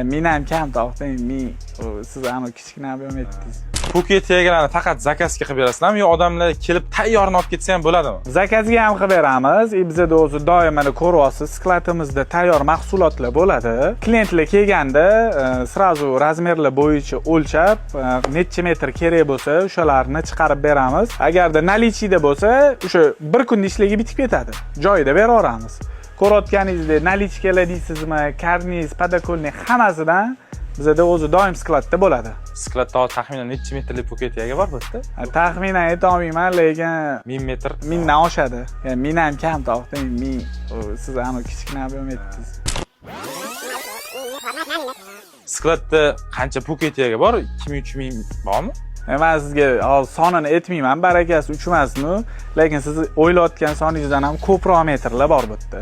Ming ham kam topding, 1000. Siz anavi kichkina объем aytdingiz. Пуфик tayyorlarni faqat заказ ga qilib berasizlarmi yo odamlar kelib tayyorini olib ketsa ham bo'ladimi? Заказ ga ham qilib beramiz. И bizada o'zi doim, mana, ko'ryapsiz, склад imizda tayyor mahsulotlar bo'ladi. Klientlar kelganda сразу размер lar bo'yicha o'lchab, necha metr kerak bo'lsa, o'shalarni chiqarib beramiz. Agarda наличие da bo'lsa, o'sha bir kunda ishligi bitib ketadi. Joyida beraveramiz. Ko'rayotganingizdek, наличка lar deysizmi, karniz, подоконник, hammasidan bizada o'zi doim склад da bo'ladi. Склад da hozir taxminan necha metrlik пуфик tayagi bor bu yerda? Taxminan aytolmayman, lekin 1000 metr. 1000dan oshadi. Yani 1000 ham kam topding, 1000. Siz anavi kichkina объем aytdingiz. Склад da qancha пуфик tayagi bor? 2000, 3000 bormi? Man sizga hozir sonini aytmayman, barakasi uchmasin, lekin siz o'ylayotgan soningizdan ham ko'proq metrlar bor bu yerda.